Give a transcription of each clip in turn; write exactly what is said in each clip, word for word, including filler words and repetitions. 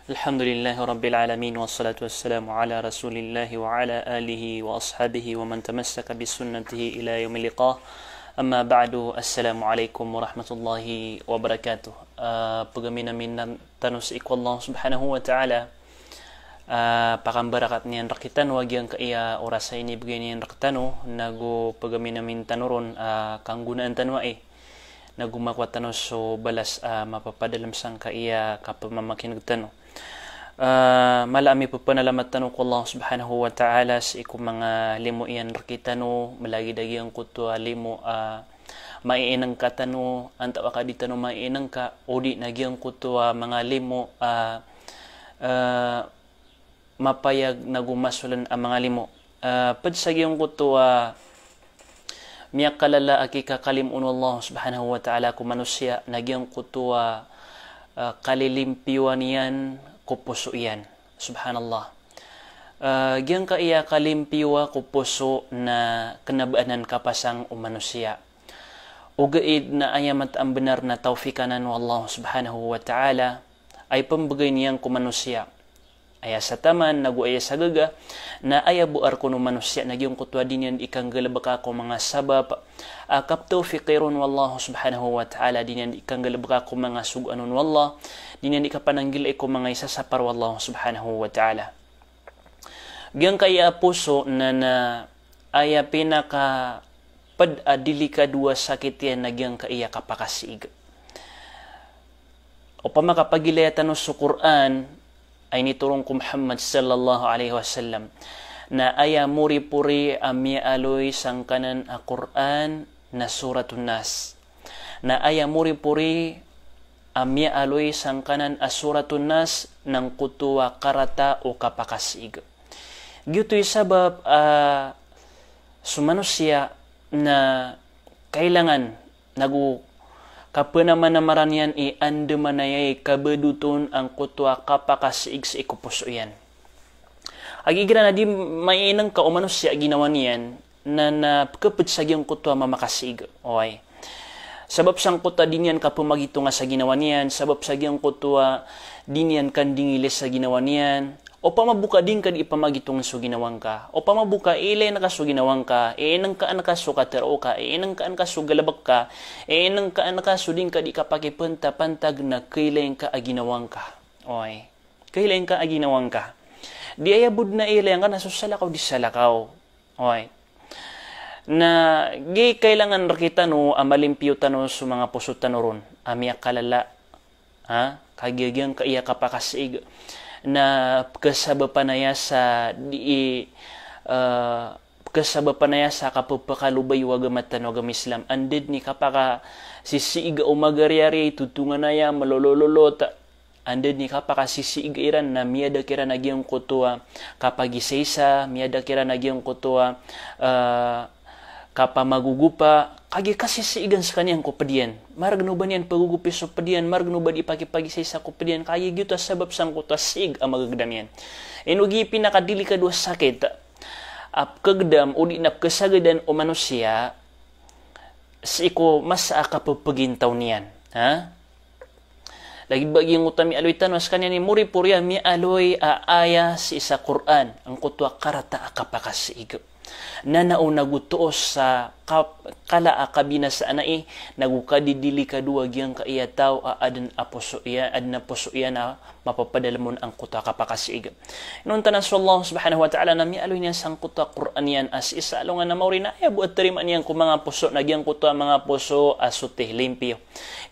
Alhamdulillahi Rabbil Alamin, wassalatu wassalamu ala Rasulillahi wa ala alihi wa ashabihi wa man tamassaka bi sunnatihi ila yaumil liqa. Amma ba'du, assalamu alaikum warahmatullahi wabarakatuh. Ah, pagaminamin tano sii ko Allah Subhanahu wa Ta'ala. Ah, pakambarakat niyan rkitano a giyangkaya oras a inibgay niyan rktano, nago pagaminamin tano ron, ah, kanggonaan tano ai, nago makowa tano so balas a mapapadalm sangkaya kapamamakin'g tano. Ah, mala a mipapanalamat tano ko Allah Subhanahu wa Ta'ala sii ko manga limo iyan rkitano, malagid a giyangkoto a limo a maiinngka tano, antawaa ka di tano maiinngka, odi na giyangkoto a manga limo a, ah, mapayag nago masolan a manga limo. Ah, pd sa giyangkoto a miyakalala a kikakalimoon o Allah Subhanahu wa Ta'ala ko manosiya na giyangkoto a, ah, kalilimpiyowan iyan ko poso iyan. Subhanallah. Ah, giyangkaya kalimpiyowa ko poso na kna ba anan kapasang o manosiya. Ogaid na aya mataan a bnar na tawfik anan o Allah Subhanahu wa Ta'ala a ipmbgay niyan ko manosiya. Aya sa taman, nago aya sa gaga, na aya bo a rk on o manosiya na giyangkoto a di niyan di kanggalbka ko manga sabap a kaptawfiki ron o Allah Subhanahu wa Ta'ala, di niyan di kanggalbka ko manga sogoan on o Allah, di niyan di kapananggilai ko manga isasapar o Allah Subhanahu wa Ta'ala. Giyangkaya a poso na, na aya pinakapd a delikado a sakit iyan na giyangkaya kapakasiig. Opama ka pagilaya tano so Qur'an a initoron ko Muhammad sallallahu alaihi wasallam, na aya moripori a miyaaloy sangkanan a Qur'an na Suratun Nas. Na aya moripori a miyaaloy sangkanan a Suratun Nas na angkoto a karata o kapakasiig. Giyoto i sabap a so manosiya na kailangan nago kapanamanamaran iyan i andamanaya i kabadot on angkoto a kapakasiig sii ko poso iyan. Kagiya igira na di maiinngka o manosiya a ginawa niyan, na, na pkhapd sa giyangkoto a mamakasiig. Oway. Sabap sangkoto a di niyan kapamagitonga sa ginawa niyan, sabap sa giyangkoto a di niyan kandingili sa ginawa niyan. Opama bo ka di ngka di ipamagitong so ginawa ngka, opama bo ka iilay ngka so ginawa ngka, iinngkaan ka so katharo ka, iinngkaan ka so galbk ka, iinngkaan ka so di ngka di kapakipantapantag na kailay ngka a ginawa ngka. Oway. Kailay ngka a ginawa ngka. Di aya bo dn a iilay ngka na so salakaw di salakaw. Oway. Na giya i kailangan rkitano a malimpiyo tano so manga poso tano ron a miyakalala. Ha? Kagiya giyangkaya kapakasiig na pkhasabapan aya sa di, eh, pkhasabapan aya sa kapphakalobayowa a agama tano a agama Islam. Anda dn i kapakasisiig o magariyari, totonganaya, malolololot. Anda dn i kapakasisiig iran na miyada kiran a giyangkoto a kapagisaisa, miyada kiran a giyangkoto a, eh, kapamagogopa, kagiya kasisiigan skaniyan ko pd iyan. Margn o ba niyan pagogopi so pd iyan, margn o ba di pakipagisaisa ko pd iyan, kagiya giyoto a sabap sangkoto a siig a magagdam iyan. Ino giya i pinakadelikado a sakit a pkhagdam odi na pkhasagadan o manosiya sii ko masa a kapphgintaw niyan. Ha? Lagid ba giyangkoto a miyaaloy tano a skaniyan i moripori a miyaaloy a aya sii sa Qur'an, angkoto a karata a kapakasiig. Na na o nago toos sa kap-, kala a kabinasaan ai, nago kadidelikado a giyangkaya taw a adn a poso iyan, adn a poso iyan a mapapadalm on angkoto a kapakasiig. Inonta na so Allah Subhanahu wa Ta'ala na miyaaloy niyan sangkoto a Qur'an iyan a sii sa alongan a maori na aya bo a tarimaan iyan ko manga poso na giyangkoto a manga poso a sotih, limpiyo.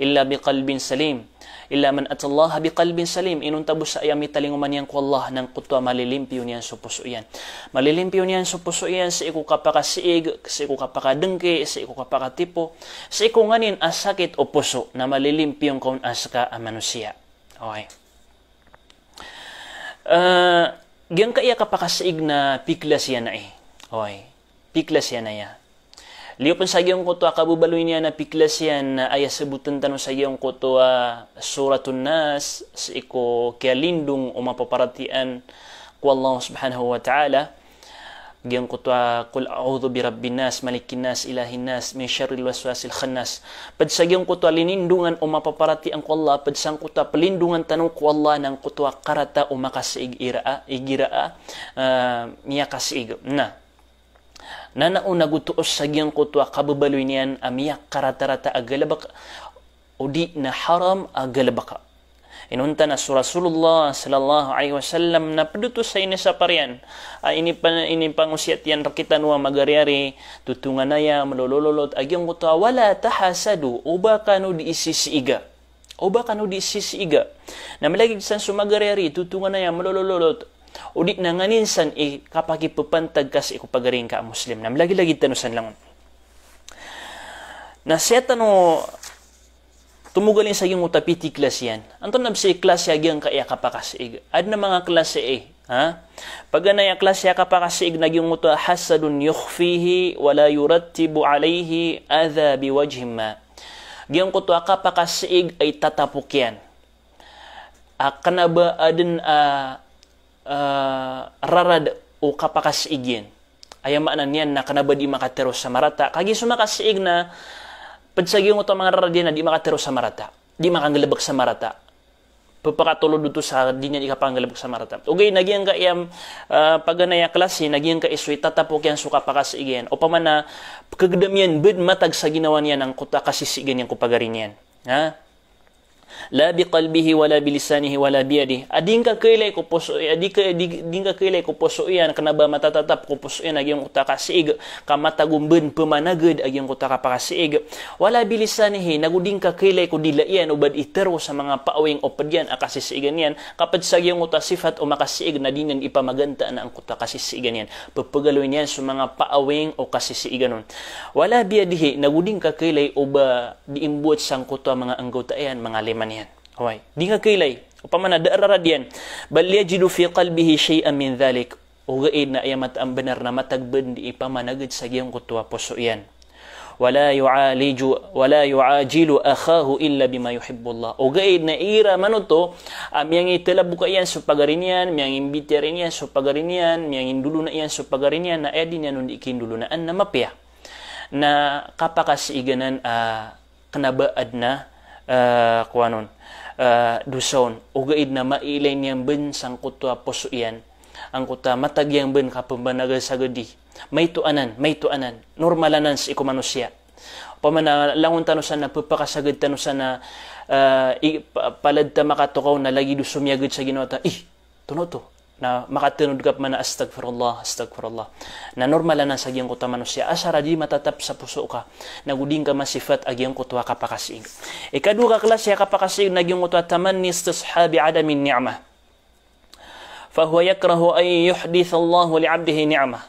Illa biqalbin salim. Illa man atallaha biqalbin salim. Inonta bo sa aya mitalingoman iyan ko Allah na angkoto a malilimpiyo niyan so poso iyan. Malilimpiyo niyan so poso iyan sii ko kapakasiig, sii ko kapakadngki, sii ko kapakatipo, sii ko nganin a sakit o poso, na malilimpiyo ngka on a ska a manosiya. Oway. Eh, giyangkaya kapakasiig na piklas iyan ai. Oway. Piklas iyan aya. Liyo pn sa giyangkoto a kababaloy niyan a piklas iyan na aya sabotn tano sa giyangkoto a Suratun Nas, sii ko kiyalindong o mapaparatiyayaan ko Allah Subhanahu wa Ta'ala. Giyangkoto a, "Qul a'udhu bi rabbin nas, malikin nas, ilahin nas, min sharril waswasil khannas." Ped sa giyangkoto a linindongan o mapaparatiyaya ko Allah, ped sangkoto a pelindongan tano ko Allah, na angkoto a karata o makasiig igira a, igira a, ah, miyakasiig. Na, na na o nago toos sa giyangkoto a kababaloy niyan a miyakaratarata a galebek, o di na haram a galebek. Inonta na so Rasulullah sallallahu alaihi wasallam na ped oto sa inisapar iyan, a inipa-, inipangosiyat iyan rekitano a magariyari, totonganaya, melolololot, a giyangkoto a, "Wala tahasadu," o ba kano di isisiiga. O ba kano di isisiiga. Na malagid san so magariyari, totonganaya, melolololot, o di na nganin san i kapakipepantag ka sii ko pagari ngka a Muslim. Na malagilagid tano san langon. Na sii tano tomogalin sa giyangkoto a piti klasi iyan. Antonaa bes i klasi a giyangkaya kapakasiig? Aden a manga klasi i, ha? Paganay a klasi a kapakasiig na giyangkoto a hasadun yukhfihi wala yurattibu alaihi adha biwajhin ma. Giyangkoto a kapakasiig a itatapok iyan a kena ba aden a, ah, rarad o kapakasiig iyan. Aya maana niyan na kena ba di makatero sa marata. Kagiya so makasiig na ped sa giyangkoto a manga rarad iyan na di makatero sa marata. Di makanggalebek sa marata. Pepakatolod oto sa di niyan di kapanggalebek sa marata. Ogaid na giyangkaya, ah, paganay a klasi, na giyangkaya so itatapok iyan so kapakasiig iyan. Opama na pekegedam iyan ben matag sa ginawa niyan angkoto a kasisiigan iyan ko pagari niyan. Ha? La biqalbihi wala bilisanihi wala biyadihi. A di ngka kailay ko poso, a di ka, di, di ngka kailay ko poso iyan, kena ba matatatap ko poso iyan a giyangkoto a kasiig, ka matag o ben pemanaged a giyangkoto a kapakasiig. Wala bilisanihi, nago di ngka kailay ko dila iyan o ba di itero sa manga paawing o ped iyan a kasisiigan iyan, ka ped sa giyangkoto a sifat o makasiig na di niyan ipamaganta na angkoto a kasisiigan iyan. Pepegaloy niyan so manga paawing o kasisiigan on. Wala biyadihi, nago di ngka kailay o ba di imbowat sangkoto a manga anggawta iyan, manga lima niyan. Oway. Di ngka kailay. Opama na da a rarad iyan. Bal yajidu fi qalbihi shay'an min dhalik. Ogaid na aya mataan a benar na matag ben di ipamanaged sa giyangkoto a poso iyan. Wala yu'aliju, wala yu'ajilu akhahu illa bima yuhibbullah. Ogaid na igira man oto a miyangitelaboka iyan so pagari niyan, miyangimbitiyarai niyan so pagari niyan, miyangindolona iyan so pagari niyan, na aya di niyan on di kindolonaan na mapiya. Na kapakasiigan anan a kena ba aden a, eh, kowan on, eh, dosa on. Ogaid na mailay niyan ben sangkoto a poso iyan, angkoto a matag iyan ben kapemanagasagedi. Maito anan, maito anan. Normal anan sii ko manosiya. Opama na langon tano san na pepakasaged tano san na, eh, i, pa-, palad ta makatokaw na lagid o somiyaged sa ginawa ta, ih, tono oto. Na makatenod ka pman a astagfirullah, astagfirullah. Na normal anan sa giyangkoto a manosiya. Asar a di matatap sa poso ka. Nago di ngka masipat a giyangkoto a kapakasiig. Ikadowa ka klasi a kapakasiig na giyangkoto a tamanni istishabi adamin ni'mah. Fahuwa yakrahu an yuhdithallahu li abdihi ni'mah.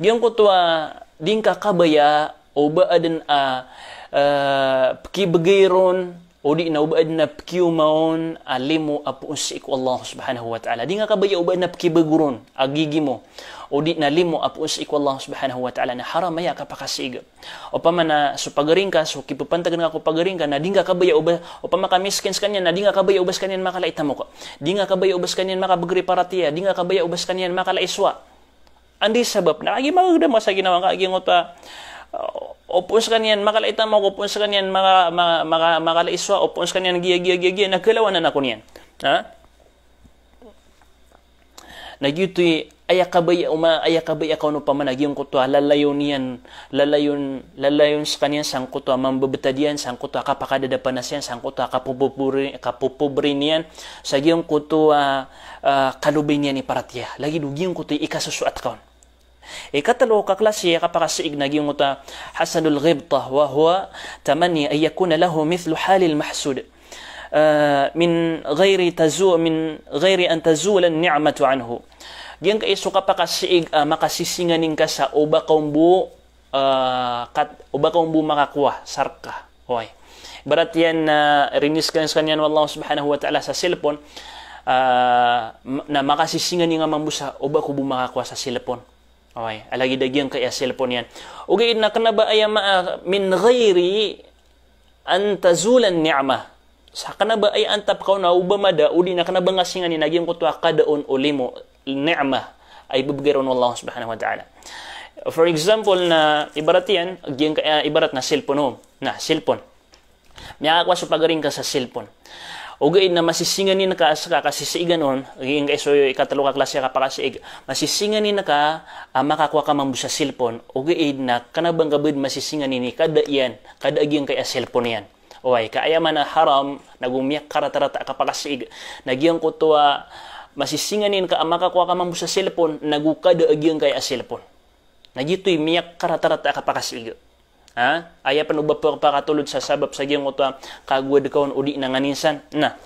Giyangkoto a di ngka kabaya o ba aden a, eh, pekibegay ron, o di na o ba aden a pekiyoma on a limo a poon sii ko Allah subhanahu wa ta'ala. Di ngka kabaya o ba aden a pekibegay ron a gigimo, o di na limo a poon sii ko Allah subhanahu wa ta'ala, na haram aya kapakasiig. Opama na so pagari ngka, so kipepantagan ka ko pagari ngka, na di ngka kabaya o ba, opama ka miskin sekaniyan, na di ngka kabaya o ba sekaniyan makala i tamok. Di ngka kabaya o ba sekaniyan makabegay paratiyaya, di ngka kabaya o ba sekaniyan makala i sowa. Anda i sabap na kagiya makagedam ka sa ginawa ngka a giyangkoto a, uh, o poon sekaniyan makala i tamok, o poon sekaniyan maka-, ma-, maka-, makala i sowa, o poon sekaniyan giya, giya, giya, giya, na kalawanan ako niyan. Ha? Na giyoto i aya kabaya o ma-, aya kabaya ka on opama na giyangkoto a lalayon iyan, lalayon, lalayon sekaniyan sangkoto a mambebetad iyan, sangkoto a kapakadadapanas iyan, sangkoto a kapopobri-, kapopobri niyan, sa giyangkoto a, ah, kalobay niyan i paratiyaya. Lagid o giyangkoto i ikasosoat ka on. Ikatelo ka klasi a kapakasiig na giyangkoto a hasadul ghibtah, wa huwa tamanni an yakuna lahu mithlu halil mahsud, ah, min ghairi tazu-, min ghairi an tazula an-ni'matu anhu. Giyangkai so kapakasiig, ah, makasisinganin ka sa o ba ka on bo, ah, kat-, o ba ka on bo makakowa sa reka. Oway. Ibarat iyan na rinis ka sekaniyan o Allah subhanahu wa ta'ala sa cellphone, ah, m-, na makasisinganin ka mambo sa o ba ko bo makakowa sa cellphone. Oway, a lagid a giyangkai a cellphone iyan. Ogaid na kena ba aya ma-, ah, min ghairi an tazula an-ni'mah. Sa kena ba aya antap ka on a o ba mada, o di na kena ba nga singanin a giyangkoto a kada on o limo, ni'mah. a ibebegay ron o Allah subhanahu wa ta'ala. For example, na ibarat iyan, giyangkai, ah, ibarat na cellphone, o. Na, cellphone. Miyakakowa so pagari ngka sa cellphone. Ogaid na masisinganin ka a seka kasisiigan on, giyangkai so ikatelo ka klasi a kapakasiig. Masisinganin ka a makakowa ka mambo sa cellphone. Ogaid na kena ba ngka bed masisinganin i kada iyan, kada giyangkai a cellphone iyan. Oway, ka aya maana haram, nago miyakaratarata a kapakasiig. Na giyangkoto a masisinganin ka a makakowa ka mambo sa cellphone, nago kada giyangkai a cellphone. Na giyoto i miyakaratarata a kapakasiig. Ha? Aya pen o ba pe-, pakatolod sa sabap sa giyangkoto a kagowad ka on odi na nganin san. Na.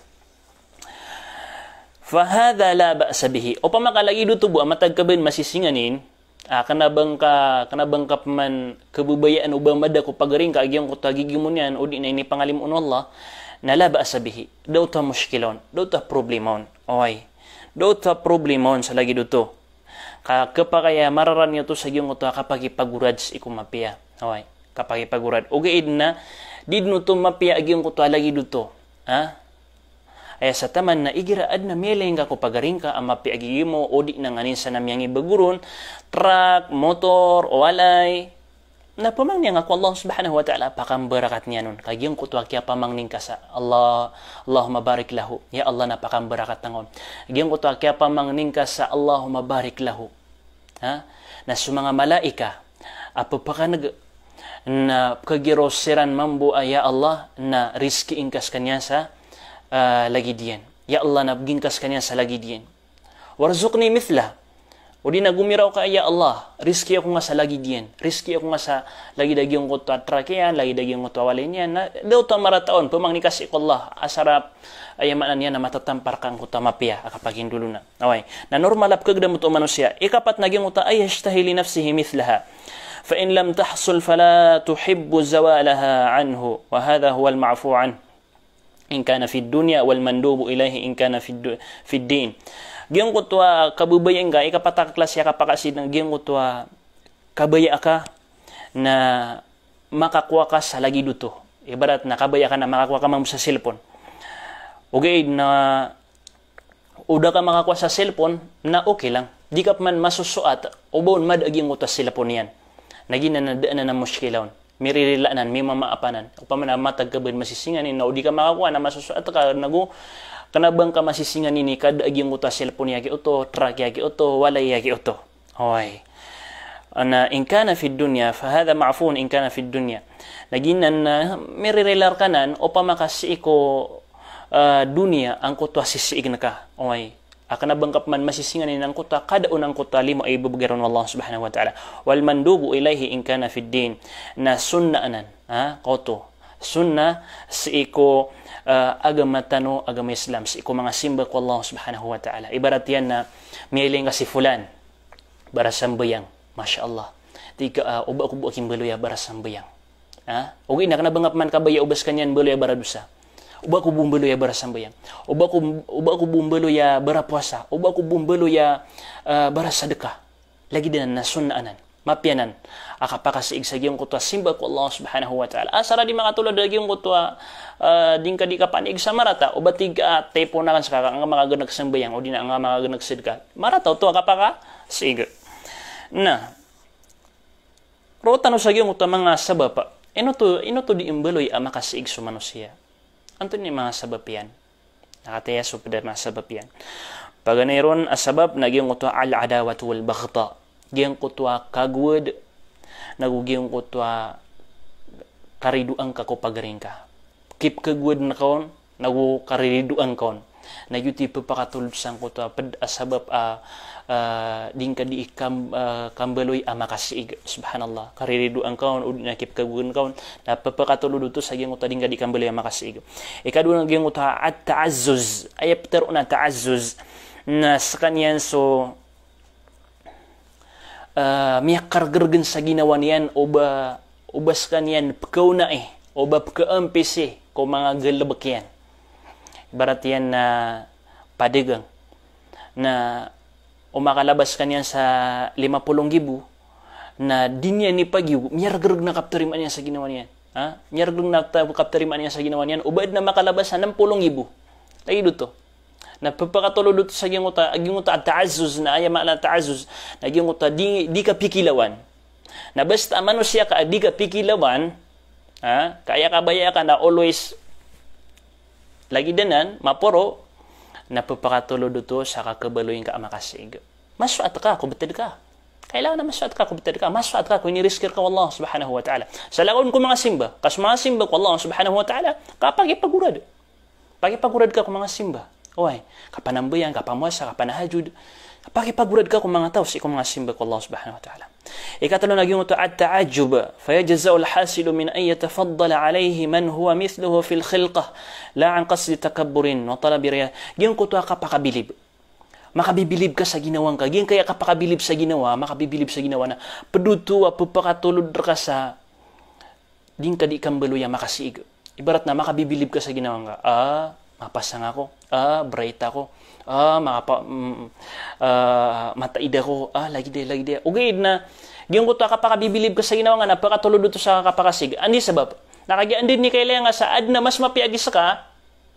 Fahadha la ba'sa bihi. Opama ka lagid oto bo a matag ka ben masisinganin, ah, kena ba ngka, kena ba ngka peman kebebayaan o ba mada ko pagari ngka a giyangkoto a gigimon iyan odi na inipangalimo on o Allah, na la ba'sa bihi. Da oto a mushkila on, da oto a problema on. Oway. Da oto a problema on sa lagid oto. Ka kepakay a mararan iyan oto sa giyangkoto a kapakipagorad sii ko mapiya. Oway, kapakipagorad. Ogaid na, di den oto mapiya a giyangkoto a lagid oto. Ha? Aya sa taman na igira aden a miyailay ngka ko pagari ngka a mapiya a gigimo, odi na nganin san a miyangibago ron, truck, motor, o walay. Na pamangni ngka ko Allah subhanahu wa ta'ala, pakambarakat niyan on. Ka giyangkoto a kiyapamangni ngka sa Allah, Allahumma barik lahu. Ya Allah, na pakambarakat ngka on. Giyangkoto a kiyapamangni ngka sa Allahumma barik lahu. Ha? Na so manga malaika a pepakaneg na pekegiro siran mambo a ya Allah, na rizki ingka sekaniyan sa, ah, lagid iyan. Ya Allah, na begi ngka sekaniyan sa lagid iyan. Warzuqni mithlah. Odi na gomiraw ka, ya Allah, rizki ako nga sa lagid iyan. Rizki ako nga sa lagid a giyangkoto a truck iyan, lagid a giyangkoto a walay niyan. Na da oto a marata on, pemangni ka sii ko Allah. Asar a, aya maana niyan na matatampar ka angkoto a mapiya a kapagindolona. Oway. Na normal a pekegedam oto o manosiya. Ikapat na giyangkoto a, an yashtahi li nafsihi mithlaha. Fa in lam tahsul fala tuhibbu zawalaha anhu. Wa hadha huwal ma'fu anhu. In kana fid dunya wal mandubu ilayhi in kana fid du-, fid din. Giyangkoto a kabebayaan ka, ikapat a klasi a kapakasiig na giyangkoto a kabaya ka na makakowa ka sa lagid oto. Ibarat na kabaya ka na makakowa ka mambo sa cellphone. Ogaid na o da ka makakowa sa cellphone, na okay lang. Di ka peman masosoat o ba on mada a giyangkoto a cellphone iyan. Na giyanan na da anan a mushkila on. Miririla anan, mimamaap anan. Opama na matag ka ben masisinganin, na o di ka makakowa, na masosoat ka, nago kena ba ngka masisinganin i kada a giyangkoto a cellphone iyan a giyoto, truck iyan a giyoto, walay iyan a giyoto. Oway. Na in kana fid dunya, fahadha ma'fuun in kana fid dunya. Na giyanan na miririla reka anan, opama ka sii ko, ah, doniya angkoto a sisiig ngka. Oway. A kena ba ngka peman masisinganin angkoto a kada on angkoto a limo a ibebegay ron o Allah subhanahu wa ta'ala. Wal mandubu ilayhi in kana fid din. Na sunnah anan. Ha? Koto. Sunnah sii ko, ah, agama tano, agama Islam. Sii ko manga simba ko Allah subhanahu wa ta'ala. Ibarat iyan na miyailay ngka si fulan. Barasambayang. Masha Allah. Tig ka, ah, o ba ko bo a kimbaloy a barasambayang. Ha? Ogaid na kena ba ngka peman kabaya o ba sekaniyan mbaloy a baradosa. O ba ko bo mbaloy a barasambayang. O ba ko, o ba ko bo mbaloy a barapowasa. O ba ko bo mbaloy a, ah, barasadeka. Lagid anan na sunnah anan. Mapiya anan a kapakasiig sa giyangkoto a simba ko Allah subhanahu wa ta'ala. Asar a di makatolod a giyangkoto a, ah, di ngka di kapaniig sa marata. O ba tig ka, ah, taypon aken seka ka, angka makagenek sambayang, odi na angka makagenek sedeka. Marata oto a kapakasiig. Na, roo tano sa giyangkoto a manga sabap a ino oto, ino oto di mbaloy a makasiig so manosiya. Antonaa i manga sabap iyan? Na katii so ped a manga sabap iyan. Paganay ron a sabap na giyangkoto a al-adawatu wal-baghda. Giyangkoto a kagowad, nago giyangkoto a karidoan ka ko pagari ngka. Kipkagowad ngka on, nago kariridoan ka on. Na giyoto i pepakatolod sangkoto a ped a sabap a, ah, di ngka di ikam-, ah, kambaloy a makasiig. Subhanallah. Kariridoan ka on, odi na kipkagowad ngka on. Na pepakatolod oto sa giyangkoto a di ngka di kambaloy a makasiig. Ikadowa na giyangkoto a at-ta'azzuz. Aya petero on a ta'azzuz. Na sekaniyan so ah, miyakargeregen sa ginawa niyan o ba, o ba sekaniyan pekaonai, o ba pekaempisi ko manga galebek iyan. Ibarat iyan na padagang. Na o makalabas sekaniyan sa lima polo nggibo, na di niyan ipagiyo, miyargereg na kaptarimaan iyan sa ginawa niyan. Ha? Miyargereg na kapta-, kaptarimaan iyan sa ginawa niyan, o ba aden a makalabas sa nem polo nggibo. Lagid oto. Na pphakatolod oto sa giyangkoto a, giyangkoto a ta'azzuz, na aya maana ta'azzuz, na giyangkoto a di, di ka pikilawan. Na basta manosiya ka a di ka pikilawan, ha, ka aya kabaya ka na always lagid anan, maporo, na pphakatolod oto sa kakhabaloy ngka a makasii. Masoat ka ko btad ka. Kailangan na masoat ka ko btad ka. Masoat ka ko inirizki rka o Allah subhanahu wa ta'ala. Salakaw on ko manga simba. Ka so manga simba ko Allah subhanahu wa ta'ala, kapakipagorad. Pakipagorad ka ko manga simba. Oway, kapanambayang, kapamowasa, kapanahajud. Pakipagorad ka ko manga taw sii ko manga simba ko Allah subhanahu wa ta'ala. Ikatlo na giyangkoto a ta'ajjub, fa yajza'ul hasilu min an yatafaddala alayhi man huwa mithluhu fil khilqah, la an qasdi takabburin wa talabi riya. Giyangkoto a kapakabilib. Makabibilib ka sa ginawa ngka. Giyangkaya kapakabilib sa ginawa, makabibilib sa ginawa na pd oto a pphakatolod rka sa di ngka di kambaloy a makasii. Ibarat na makabibilib ka sa ginawa ngka. Ah, mapasang ako. Ah, bright ako. Ah, makapa-, mm, ah, mataid ako. Ah, lagid aya, lagid aya. Ogaid na, giyangkoto a kapakabibilib ka sa ginawa ngka na pphakatolod oto sa kapakasii. Anda i sabap? Na kagiya anda i kailaya ngka sa adn a mas mapiya a di ska,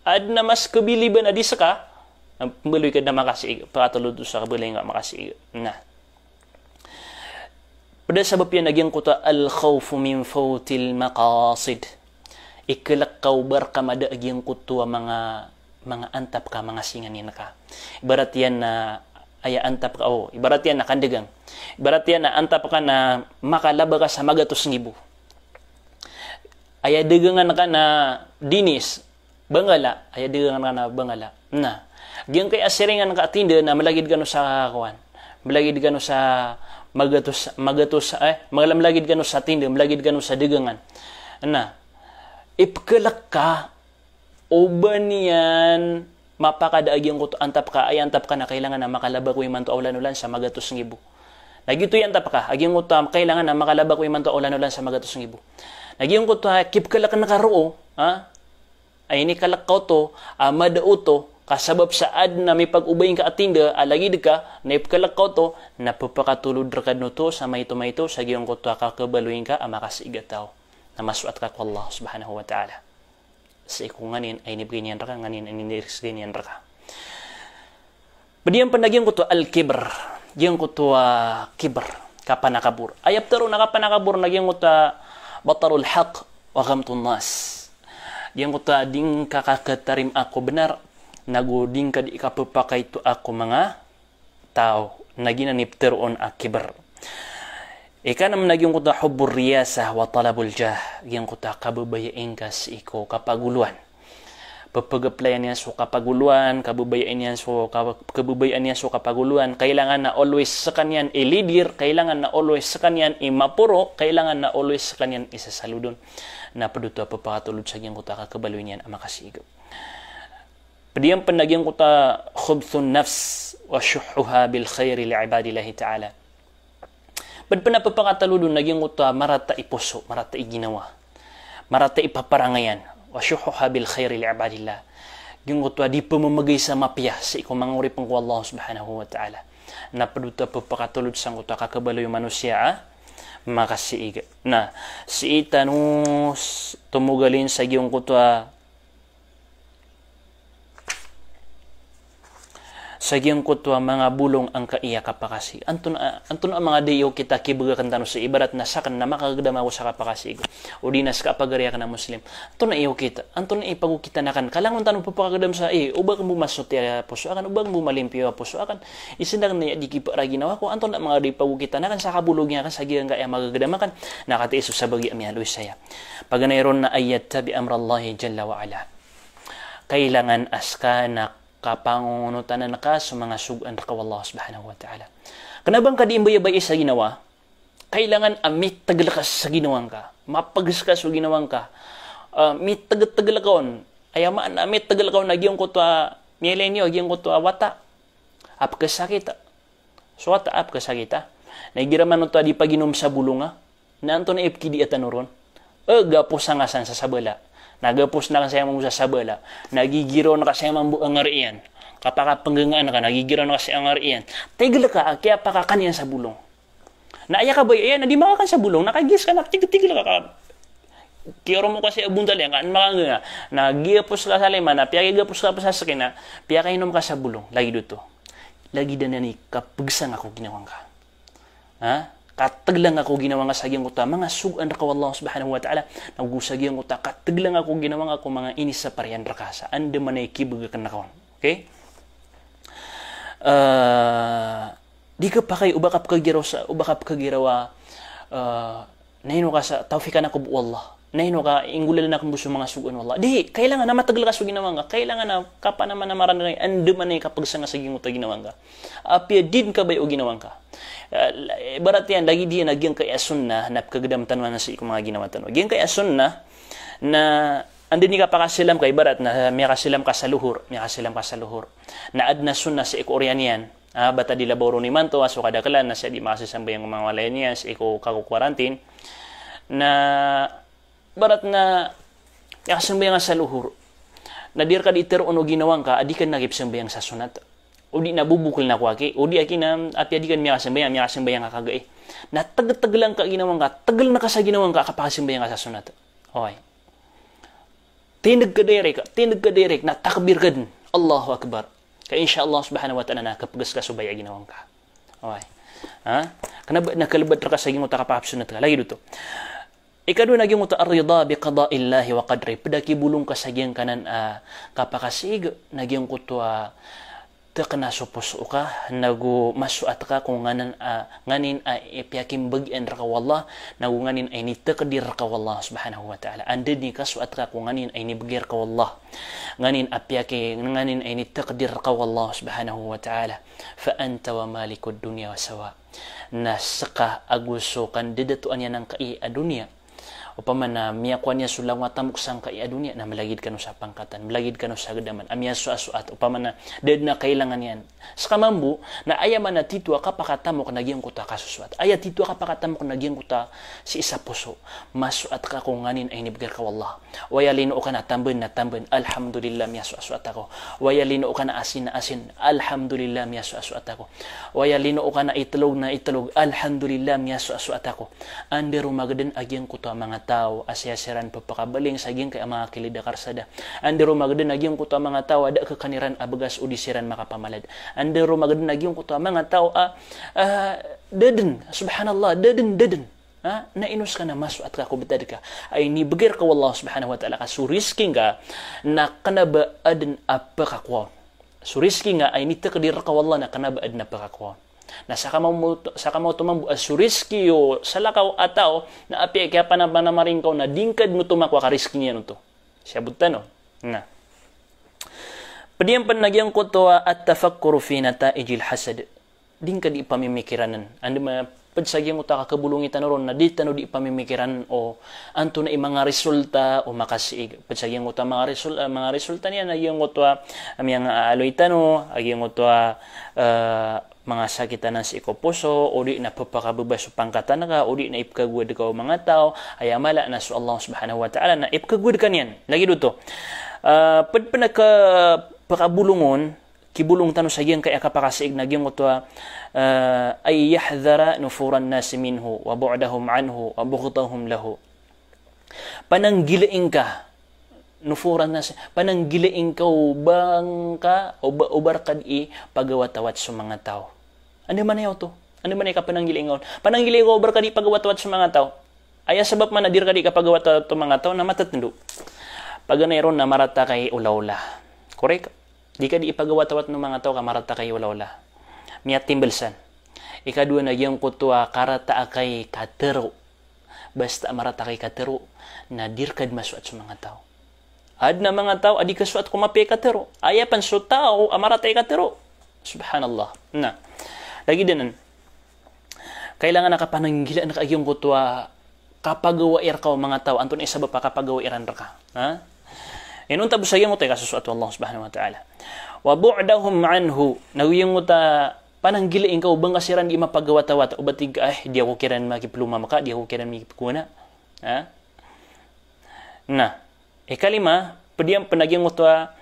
adn a mas kabiliban a di ska, na mbaloy ka dn a makasii, pphakatolod oto sa kabaloy ngka a makasii. Na pd a sabap iyan a giyangkoto a al-khawfu min fawtil maqasid. Iklk ka o ba rka mada a giyangkoto a manga, manga antap ka, manga singanin ka. Ibarat iyan na aya antap ka, o, ibarat iyan na kandagang. Ibarat iyan na antap ka na makalaba ka sa magatos nggibo. Aya dagangan ka na dinis, Bangala, aya dagangan ka na Bangala. Na giyangkai a siringan ka a tinda na malagid kano sa kowan. Malagid kano sa magatos, magatos, eh, magala-, malagid kano sa tinda, malagid kano sa dagangan. Na ipklk ka o ba niyan mapakada a giyangkoto a antap ka, aya antap ka na kailangan a makalaba ko imanto a olan-olan sa magatos nggibo. Na giyoto i antap ka a giyangkoto a kailangan a makalaba ko imanto a olan-olan sa magatos nggibo. Na giyangkoto a kipklkn ka roo, ha? Ay, iniklk ka oto, a mada oto, ka sabap sa adn a mipag-obay ngka a tinda a lagid ka, na ipklk ka oto, na pphakatolod rka dn oto sa maito-maito sa giyangkoto a kakhabaloy ngka a makasii a taw. Na masoat ka ko Allah subhanahu wa ta'ala. Sii ko nganin a inibgay niyan rka, nganin a inirizki niyan rka. Pd iyan pn a giyangkoto a al-kibr, giyangkoto a kibr, kapanakabor. Aya ptharoon a kapanakabor na giyangkoto a batarul haqq wa ghamtun nas. Giyangkoto a di ngka kakhatarima ko bnar, nago di ngka di kapphakaitoa ko manga taw, na giyanan i ptharoon a kibr. Ikanm na giyangkoto a hubbur riyasah wa talabul jah, giyangkoto a kababayai ngka sii ko kapagoloan. Pphagaplayan iyan so kapagoloan, kababayaan iyan so ka-, kababayaan iyan so kapagoloan. Kailangan na always skaniyan i leader, kailangan na always skaniyan i maporo, kailangan na always skaniyan i sasalodon. Na pd oto a pphakatolod sa giyangkoto a kakhabaloy niyan a makasii. Pd iyan pn a giyangkoto a khubthun nafs wa shuhhuha bil khairi li ibadillahi ta'ala. Pd pn a pphakatolod on na giyangkoto a marata i poso, marata i ginawa, marata i paparangayan. Wa shuhhuha bil khairi li ibadillah. Giyangkoto a di pmamagay sa mapiya sii ko manga oripn ko Allah subhanahu wa ta'ala. Na pd oto a pphakatolod sangkoto a kakhabaloy o manosiya a makasii. Na sii tano s-, tomogalin sa giyangkoto a sa giyangkoto a manga bolong angkaya kapakasii. Antonaa, antonaa manga di iyo kita kibgakn tano sa ibarat na sakn na makagdam ako sa kapakasii. O di na ska a pagari akn a Muslim. Antonaa iyo kita, antonaa i pagokitan akn. Ka langon tano pphakagdam sa, eh, o ba akn bo masoti a poso akn, o ba akn bo malimpiyo a poso akn. Isn akn na aya di kiparaginawa ko, antonaa manga di pagokitan akn sa kabolong akn sa giyangkaya magagdam akn. Na katii so sabagi a miyaaloy saya. Paganay ron na an yattabi'a amrallahi jalla wa ala. Kailangan a ska na kapangonotanan ka so manga sogoan rka o Allah subhanahu wa ta'ala. Kna ba ngka di mbayabayai sa ginawa, kailangan a mitgl ka sa ginawa ngka, mapgs ka so ginawa ngka, ah, mitgtgl ka on. Aya maana a mitgl ka on a giyangkoto a, miyailay niyo a giyangkoto a wata a pkhasakit. So wata a pkhasakit a. Na igira man oto a di paginom sa bolong a, na antonaa i pkhidiya tano ron? Eh, gapos angka san sa sabala. Na gapos na ka saya mambo sa sabala. Na gigiron ka saya mambo angariyan. Kapakapnggngaan ka, na gigiron ka saya angariyan. Tigl ka a kiyapakakan iyan sa bolong. Na aya kabaya iyan na di makakan sa bolong, na kagiya ska na tig-, tigl ka ka. Kiyoromok ka sii a bontal iyan ka an makangga. Na giyapos ka sa lima, na piyakigapos ka pn sa skin na piyakainom ka sa bolong. Lagid oto. Lagid anan i kapegsanga ko ginawang ka. Ha? Kategelan ka ko ginawang ka sa giyangkoto a manga sogoan rka o Allah subhanahu wa ta'ala. Na go sa giyangkoto a kategelan ka ko ginawang ka ko manga inisapar iyan rka sa andamanaya i kibegak na kawan. Okay? Eh, di ka pakay o ba ka pekegiraw sa, o ba ka pekegiraw a, eh, na ino ka sa tawfikan ako bo o Allah. Na ino ka inggolalan ako bo so manga sogoan o Allah. Di, kailangan a mategel ka so ginawang ka. Kailangan a kapanamanamaran ka, andamanaya i kapegsanga sa giyangkoto a ginawang ka. Apiya di den kabaya o ginawang ka. Eh, ibarat iyan, lagid iyan a giyangkaya sunnah, na pekegedam tano anan sii ko manga ginawa tano. Giyangkaya sunnah, na anda i kapakasilam ka, ibarat na miyakasilam ka sa lohor, miyakasilam ka sa lohor. Na aden a sunnah sii ko oriyan iyan. Ah, bata di labaw ron imanto, a so kadakelan, na sii di makasasambayang ko manga walay niyan, sii ko kako quarantine. Na ibarat na miyakasambayang sa lohor. Na di rka di teroon o ginawang ka a di ka na kipesambayang sa sunnat. O di na bobokel na ko aki, o di aki na apiya di ka miyakasambayang, miyakasambayang ka kagai. Na tegetegelan ka ginawang ka, tegelan ka sa ginawang ka a kapakasambayang ka sa sunnat. Okay. Tindeg ka direct, tindeg ka direct, na takbir ka den. Allahu Akbar. Ka insha Allah subhanahu wa ta'ala na kapeges ka so baya a ginawang ka. Okay. Ha? Kena ba, na kelebat rka sa giyangkoto a kapakapsunnat ka. Lagid oto. Ikadowa na giyangkoto a ar-ridha bi qada'illahi wa qadrih. Ped a kibolong ka sa giyangkanan a kapakasiig na giyangkoto a tekena so poso ka, nago masoat ka ko nganan a, nganin a ipiyakimbegian rka o Allah, nago nganin a initekdir rka o Allah subhanahu wa ta'ala. Anda den i kasoat ka ko nganin a inibegay rka o Allah. Nganin a piyaki, nganin a initekdir rka o Allah subhanahu wa ta'ala. Fa anta wa malikud dunya wa sawa. Na seka ago so kandedatoan iyan angkai a doniya. Opama na miyakowa niyan so langowan a tamok sangkai a doniya, na melagid kano sa pangkatan, melagid kano sa gedaman, a miyasoasoat, opama na da den a kailangan iyan. Seka mambo, na aya maana tito a kapakatamok na giyangkoto a kasosoat. Aya tito a kapakatamok na giyangkoto a sii sa poso. Masoat ka ko nganin a inibegay rka o Allah. Waya lino o ka na tamben na tamben, alhamdulillah miyasoasoat ako. Waya lino o ka na asin na asin, alhamdulillah miyasoasoat ako. Waya lino o ka na itelog na itelog, alhamdulillah miyasoasoat ako. Anda ro mageden a giyangkoto a manga taw a saya siran pepakabaling sa giyangkai a manga kilid a karsada. Anda ro mageden a giyangkoto a manga taw a da kekan iran a begas o di siran makapamalad. Anda ro mageden a giyangkoto a manga taw a, ah, da den, subhanallah, da den, da den. Ha? Na ino seka na masoat ka ko betad ka a inibegay rka o Allah subhanahu wa ta'ala, ka so rizki ngka na kena ba aden a pekakowa on. So rizki ngka a initekdir rka o Allah na kena ba aden a pekakowa on. Na seka mambo, seka mambo oto mambo a so rizki o salakaw a taw na apiya kiyapanamanamarang ka on na di ngka den oto makowa ka rizki niyan oto. Siyabot tano. Na. Ped iyan pen na giyangkoto a at-tafakkuru fi nata'ijil hasad. Di ngka di pamimikiranen. Anda ma, ped sa giyangkoto a kakebolongi tano ron na di tano di pamimikiranen o antonaa i manga resulta o makasiig. Ped sa giyangkoto a manga result-, ah, manga resulta niyan na giyangkoto a miyangaaloy tano, a giyangkoto a, eh, manga sakit anan sii ko poso, o di na pepakababa so pangkatan ka, o di na ipekagowad ka o manga taw, aya mala na so Allah subhanahu wa ta'ala na ipekagowad ka niyan. Lagid oto. Eh, ped pen a kapakabolong on, kibolong tano sa giyangkai a kapakasiig na giyangkoto a, eh, ay yahdhara nufuran nasi minhu wa bu'dahum anhu wa bughdahum lahu. Pananggilai ngka, nufuran nasi, pananggilai ngka o ba ngka, o ba, o ba rka di pagawatawat so manga taw. Anda maana iyan oto? Anda maana i kapananggilai ngka on? Pananggilai ngka o ba rka di pagawatawat so manga taw. Aya sabap maana di rka di kapagawatawat o manga taw na matetendo. Paganay ron na marata ka i olaola. Korek? Di ka di ipagawatawat o manga taw ka marata ka i olaola. Miyatimbel san. Ikadowa na giyangkoto a karata ka i katero. Basta marata ka i katero, na di rka di masoat so manga taw. Aden a manga taw a di kasoat ko mapiya i katero. Aya pen so taw a marata i katero. Subhanallah. Na. Lagid anan. Kailangan a kapananggilaan ka a giyangkoto a kapagawai rka o manga taw, antonaa i sabap a kapagawai iran rka. Ha? Inonta bo sa giyangkoto i kasosoat o Allah subhanahu wa ta'ala. Wa bu'dahum anhu, na giyangkoto a pananggilai ngka o ba ngka siran di mapagawatawat, o ba tig ka, "Eh, di ako kiran makiploma maka, di ako kiran makiploma." Ha? Na, ikalima, ped iyan pen a giyangkoto a,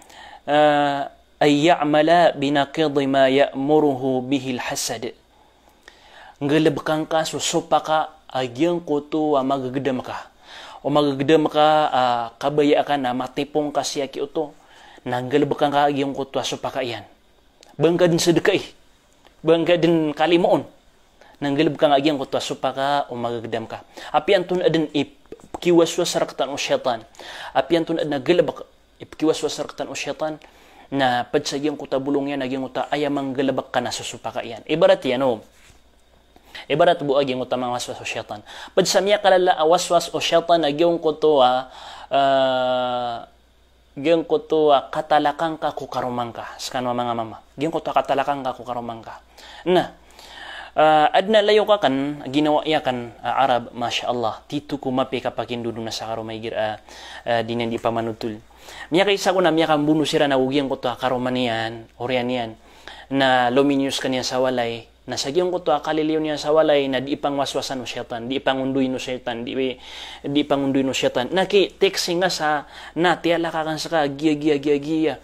eh, ay ya'mala binaqidi ma ya'muruhu bihil hasad. Nggalebeka ngka so sopaka a giyangkoto a magegedam ka. O magagdam ka, ah, kabaya ka na matipong ka siya ki oto. Na nggalbka ngka a giyangkoto a sopaka iyan. Ba ngka dn sadkai. Ba ngka dn kalimoon. Na nggalbka ngka a giyangkoto a sopaka o magagdam ka. Apiya antonaa dn i pkiwaswas rktano o shaytan. Apiya antonaa dn a galbk i pkiwaswas rktano o shaytan. Na pd sa giyangkoto a bolong iyan, a giyangkoto a aya manggalbk ka na so sopaka iyan. Ibarat iyan o. Ibarat bo a giyangkoto a manga waswas o shaytan. Pd sa miyakalala a waswas o shaytan a giyangkoto a, ah, giyangkoto a katalaka ngka ko karoma ngka. Skano a manga mama. Giyangkoto a katalaka ngka ko karoma ngka. Na, ah, adn a layok akn, ginawa iyan akn, ah, Arab, masha Allah. Tito ko mapiya i kapakindodona sa karoma igira, ah, ah, di niyan di pamanotol. Miyakaisa ko na miyakambono siran ago giyangkoto a karoma niyan, oriyan iyan. Na lominiyo skaniyan sa walay. Na sa giyangkoto a kaliliyo niyan sa walay na di pangwaswasan o shaytan, di pangondoyn o shaytan, di, di pangondoyn o shaytan. Na ki-texting ka sa, na tiyalaka akn ska, giya, giya, giya, giya.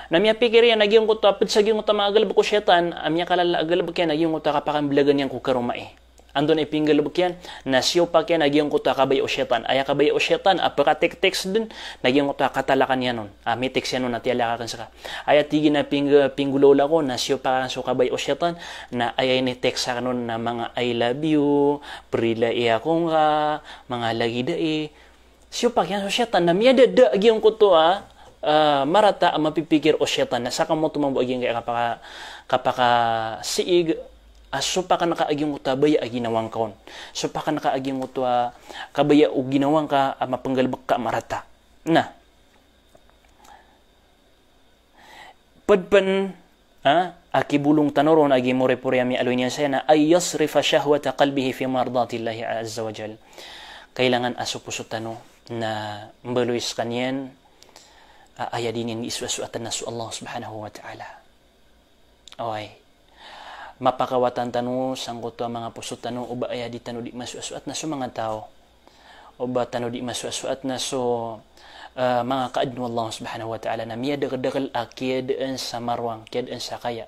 Na miyapikir iyan a giyangkoto a pd sa giyangkoto a manga galbk o shaytan, a miyakalala a galbk iyan a giyangkoto a kapakamblagan iyan ko karoma i. Antonaa i pinggalbk iyan, na siyopak iyan a giyangkoto a kabaya o shaytan. Aya kabaya o shaytan, a pka-text-text dn, na giyangkoto a katalaka niyan on. A mi-text iyan on a tiyalaka akn ska. Aya tig iyan a ping-, pinggolawla ko, na siyopak akn so kabaya o shaytan, na aya ini-text akn on na manga I love you, prilai ako ngka, manga lagid ai. Siyopak iyan so shaytan, na miyadada a giyangkoto a, ah, marata a mapipikir o shaytan, na saka moto mambo a giyangkaya kapaka-, kapakasiig, a sopakn ka a giyangkoto a baya a ginawa ngka on. Sopakn ka a giyangkoto a kabaya o ginawa ngka a mapnggalbk ka a marata. Na. Pd pn, ah, a kibolong tano ron a gii moripori a miyaaloy niyan saya na, "Ay yasrifa shahwata qalbihi fi mardatillahi azza wa jal." Kailangan a so poso tano na mbaloy skaniyan, ah, aya di niyan di soasoatn na so Allah subhanahu wa ta'ala. Oway. Mapakawatan tano sangkoto a manga poso tano o ba aya di tano di masoasoat na so manga taw. O ba tano di masoasoat na so, eh, manga kaadn o Allah subhanahu wa ta'ala na miyadakldakl a kiyadaan sa marwang, kiyadaan sa kaya.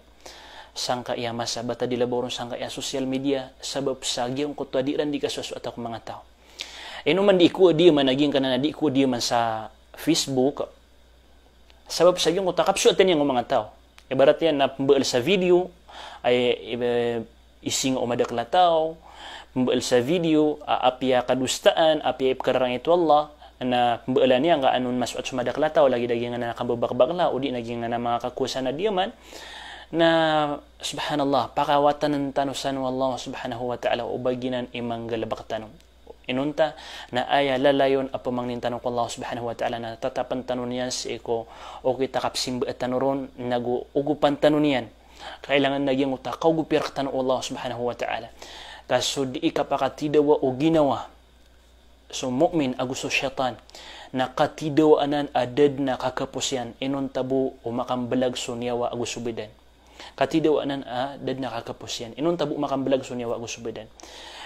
Sangkaya masa ba ta di labaw ron sangkaya social media, sabap sa giyangkoto a di ran di kasoasoat ko manga taw. Ino man di ko a di man a giyangkanan a di ko a di man sa Facebook, sabap sa giyangkoto a kapsoatan iyan ko manga taw. Ibarat iyan na pmbaal sa video, ay, i-, isinga o madakl a taw, pmbaal sa video, a, apiya kadosaan, apiya ipkararangit o Allah, na pmbaalan iyan ka anon masoat so madakl a taw, lagid a giyangkanan a kababakbakla, o di na giyangkanan a manga kakowasan a diyaman. Na, subhanallah, pakawatan tano san o Allah subhanahu wa ta'ala, o ba giyanan i manggalbk tano. Inonta, na aya lalayon a pamangnin tano ko Allah subhanahu wa ta'ala na tatapn tano niyan sii ko okit a kapsimba tano ron, nago ogopan tano niyan. Kailangan na giyangkoto a kaogopi rktano o Allah subhanahu wa ta'ala. Ka so di kapakatidawa o ginawa so mu'min ago so shaytan, na katidawa anan a da dn a kakapos iyan, inonta bo o makamblag so niyawa ago so badan. Katidawa anan a da dn a kakapos iyan. Inonta bo makamblag so niyawa ago so badan.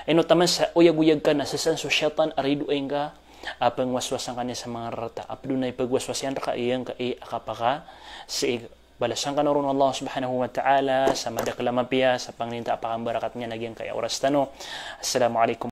Ino taman sa oyagoyag ka na sa san so shaytan a ridoay ngka a pangwaswasan ka niyan sa manga rarata. A pd on a ipagwaswas iyan rka, iyangkai a kapakasiig. Balasan kano ron o Allah subhanahu wa ta'ala sa madakl a mapiya, sa pangninta a pakambarakat niyan a giyangkai a oras tano. Assalamu alaikum.